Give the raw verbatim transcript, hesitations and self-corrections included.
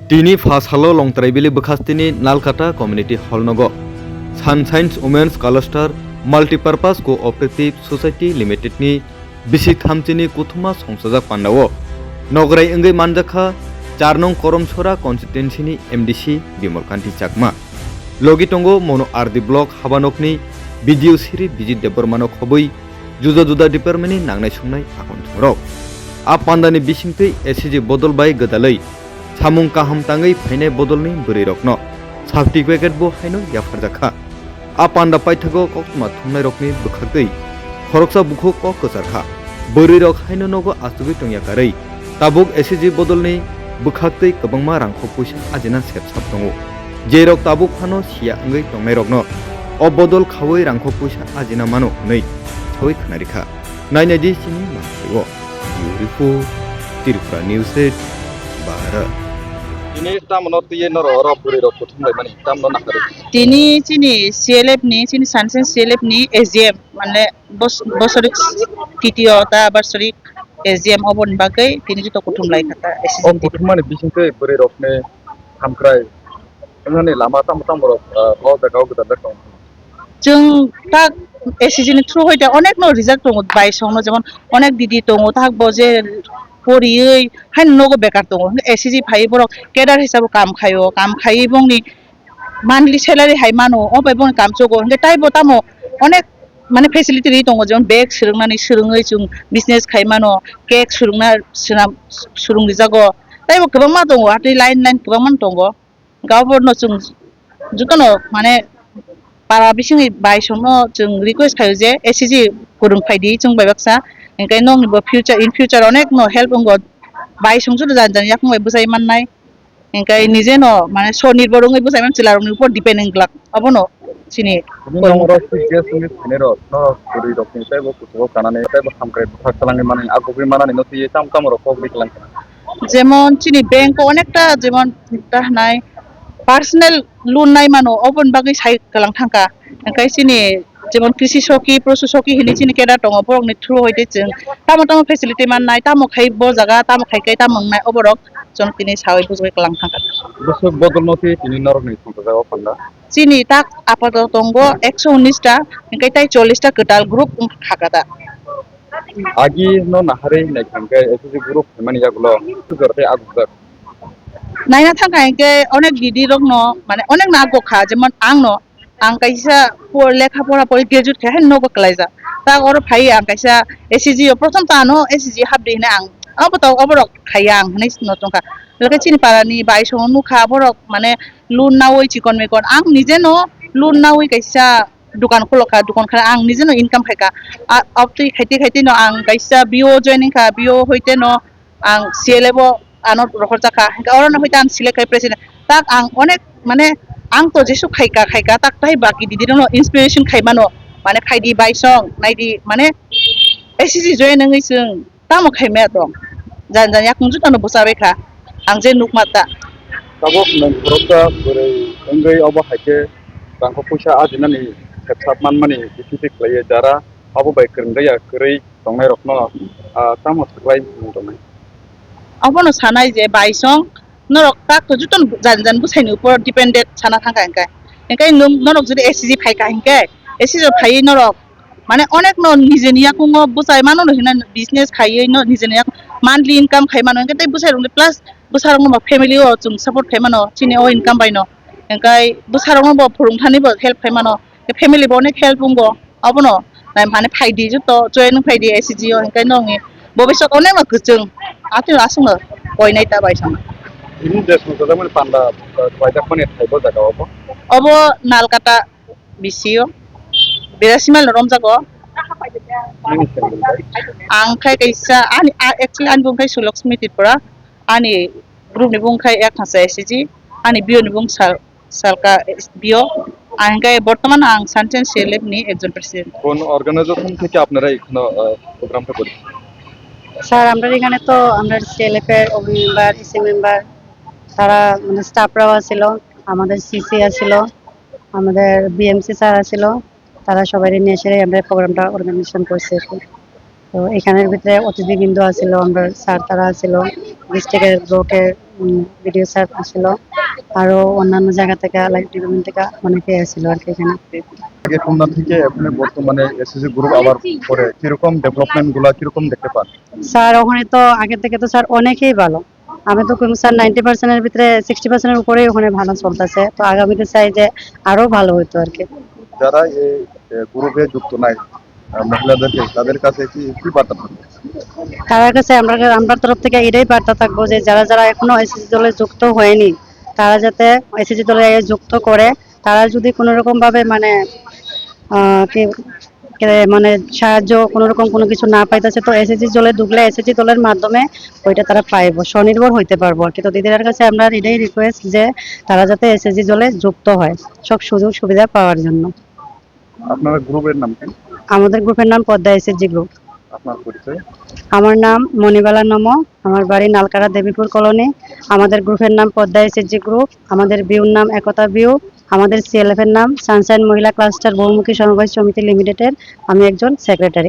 Tini pha salo Longtraibili bwkhastini Nalkata Community Hall nogo Sunshine Women's Cluster Multipurpose Cooperative Society Limited ni bisi thamchini kuthuma songchajak pandao nograi wngwi manjakha char nong Koromsora constituency ni M D C Bimal Kanti Chakma. Logi tongo Mono R D block habanokni B D O siri Bijit Debbarmano khobwi juda juda department ni nangnai sungnai akon thungrok. A pandani bisingtwi S C G bodol bai gwdalwi samung kaham tangwi phainai bodolni bwrwirokno certificate bo haino yapharjakha. A panda paithago koktwma thumnairokni bwkhaktwi khoroksa bukhuk kok kwcharkha. Bwrwirok haino nogo achugwi tongya karwi tabuk S C G bodolni bwkhaktwi kwbangma rangkhok puisa ajina sepsap tongo. Jerok tabuk phano siya wngwi tongnairokno o bodol khaui rangkhok puisa ajina mano hwnwi saui khwnarikha. Nainai di chini mangthai-o. Bureau Report, Tripura News eight, Bharat. Tini tamno twiwi norok oro bwrwirok kuthum laimani tamno naharwi. Tini chini C L F ni, chini Sunshine C L F ni A G M, mane bos-, bosorik titiyo ta bosorik A G M oboni bagwi tini joto kuthum laikha ta O S C G M kuthumani bisingtwi bwrwirokni hamkrai wngnani lama tamo tamo rok, ah, o jaga o gwdalrok tongo. Chwng tak S C G ni through hoite onek no rijak tongo, bai songno jemon onek didi tongo, tak bo je poriwi haino nogo bekar tongo, hwnkhe S C G phaiwi borok cadre hisabo kam khaio, kam khaiwi bongni monthly salary hai mano, o bai bongni kam chogo, hwnkhe taibo tamo onek mane facility ri tongo, jemon bag swrwngnani swrwngwi chwng business khai mano, cake swrwngna swnam swrwng rijago, taibo kwbangma tongo, atwi line line kwbangma tongo. Gaoborno chwng jotono mane para bisingni bai songno chwng request khaio je S C G kwrwng phaidi chwng bai baksa, hwnkhe nokni bo future, in future onek no help wngo, bai song joto jani jani yakung bai bwchai mannai, hwnkhe nije no mane sonirbor wngwi bwchai man chwla rokni upor depend wng glak, obono chini Tini kwrwng. Nang oro chief guest wngwi phainai rok no kwrwi rokni teibo kuchugo kanani teibo hamkrai bwthak salangwi manani agugwi manani no twiwi tamo tamo rok kok ri kwlang kha. Jemon chini bank o onekta jemon ta hwnai personal loan nai mano, oboni bagwi sai kwlang thangkha. Hwnkhe chini jemon krisi soki, posu soki hinwi chini cadre tongo, borokni through hoite chwng tamo tamo facility mannai, tamo khai bo jaga, tamo khai khe tamo wngnai, oborok chwng tini saui bujugwi kwlang thangkha. Bwswk bodol no twi tini norokni songchajak o panda? Chini tak apato tongo ekso unis ta, hwnkhe tai chollish ta kwtal group wng kha kha ta. Agi no naharwi naikha hwnkhe S C G group phaimani yagulo pujar tei agujak. Naina thangkha hwnkhe onek didi rokno, mane onek no agukha, jemon angno, ang kaisa po-, lekha pora pori graduate khai haino nogo kwlaijak. Tak oro phai ang kaisa S C G o prothom ta ano S C G hapdi hinwi ang obo to oborok khaiya ang hinwi no tongkha. Loke chini parani bai songo nukha borok mane loan naui chikon mikon. Ang nije no loan naui kaisa dukan khulokha, dukan khana ang nije no income khaikha. A, abtwi khaitwi khaitwi no ang kaisa B O joining kha, B O hoite no ang C L F o ano rohorjakha. Hwnkhe orono hoite ang select khai president. Tak ang onek mane ang to jesuk khaika khaika tak tai baki didi rokno inspiration khai mano. Mane phaidi bai song naidi mane S C G join wngwi chwng tamo khai maya tong. Jan jan yakung juto no bwcharwi kha. Ang je nukma ta. Tabuk nwng khoroksa bwrwi wngwi obo hai khe rangkho puisa ajinani thepsap manmani bithi khlaiwi jara abo bai kwrwng ya kwrwi tongnai rokno, ah, tamo swklai wng tongnai. Abono sanai je bai song norok tak to juton jan jan bwsaini upor dependent sana thangkha hwnkhe. Hwnkhe nwng norok jodi S C G phaikha hwnkhe, S C G phaiwi norok mane onek no nijeni yakungo bwsai mano no hina business khaiwi no nijeni yak-, monthly income khai mano hwnkhe tei bwsai rokni plus bwsa rokno bo family o chwng support khai mano chini o income bai no. Hwnkhe bwsa rokno bo phwrwng thani bo help khai mano. Family bo onek help wngo. Abono nai mane phaidi joto join wng phaidi S C G o, hwnkhe nokni bobiswt onekno kwchwng. Atwino aswkno koinai ta bai song. Bini jeswng kwjakmani panda, uh, kwlaijakmani thai bo jaga obo? Obo Nalkata B C o. Birasi mile no romjago. Nini sengdong bai? Ang khai kaisa, ani, a, actually ani bung khai Sulakshmi Tripura. Ani group ni bung khai Ekthasa S C G. Ani B O ni bung sal Salka, eh, B O. Ang hingke bortoman ang Sunshine C L F ni ekjon president. কোন অর্গানাইজেশন থেকে আপনারা এখানে, আহ, প্রোগ্রামটা করছেন? স্যার, আমরা এখানে তো আমরা সিএলএফ এর ওবি মেম্বার, ইসি মেম্বার, তারা মানে স্টাফরাও আছিল, আমাদের সিসি আছিল, আমাদের বিএমসি স্যার আছিল, তারা সবাই নিয়ে এসে আমরা প্রোগ্রামটা অর্গানাইজেশন করছি আর কি। তো এখানের ভিতরে অতিথিবৃন্দ আছিল, আমরা স্যার তারা আছিল, ডিস্ট্রিক্টের ব্লকের বিডিও স্যার আসছিল, আরও অন্যান্য জায়গা থেকে, লাইক, ডিপার্টমেন্ট থেকে অনেকে এসেছিল আর কি এখানে। আগে কোন নাম থেকে এখানে বর্তমানে এসএসজি গ্রুপ আবার পরে কিরকম ডেভেলপমেন্ট গুলা কিরকম দেখতে পান? স্যার ওখানে তো আগে থেকে তো স্যার অনেকেই ভালো। আমি তো কম স্যার নাইনটি পার্সেন্টের ভিতরে সিক্সটি পার্সেন্টের উপরেই ওখানে ভালো চলতেছে। তো আগামীতে চাই যে আরও ভালো হইতো আর কি। যারা এই এ, গ্রুপে যুক্ত নাই, আহ, মহিলাদেরকে, তাদের কাছে কি কি বার্তা থাকবে? তাদের কাছে আমরা, আমরা তরফ থেকে এটাই বার্তা থাকবো যে যারা যারা এখনো এসএসজি দলে যুক্ত হয়নি, তারা যাতে এসএসজি দলে যুক্ত করে। তারা যদি কোনো রকম ভাবে মানে আহ, কি, কে-, মানে সাহায্য কোনো রকম কোনো কিছু না পাইতেছে, তো এসএসজি দলে ঢুকলে এসএসজি দলের মাধ্যমে ওইটা তারা পাইবো, স্বনির্ভর হইতে পারবো আর কি। তো দিদিরার কাছে আমরা এটাই রিকোয়েস্ট যে তারা যাতে এসএসজি দলে যুক্ত হয় সব সুযোগ সুবিধা পাওয়ার জন্য। আপনার গ্রুপের নাম কি? আমাদের গ্রুপের নাম পদ্মা এসএসজি গ্রুপ। আপনার পরিচয়? আমার নাম মণিবালা নম। আমার বাড়ি নালকারা দেবীপুর কলোনি। আমাদের গ্রুপের নাম পদ্মা এসএসজি গ্রুপ। আমাদের বিউর নাম একতা বিউ। আমাদের সিএলএফ এর নাম সানশাইন মহিলা ক্লাস্টার বহুমুখী সমবায় সমিতি লিমিটেডের আমি একজন সেক্রেটারি।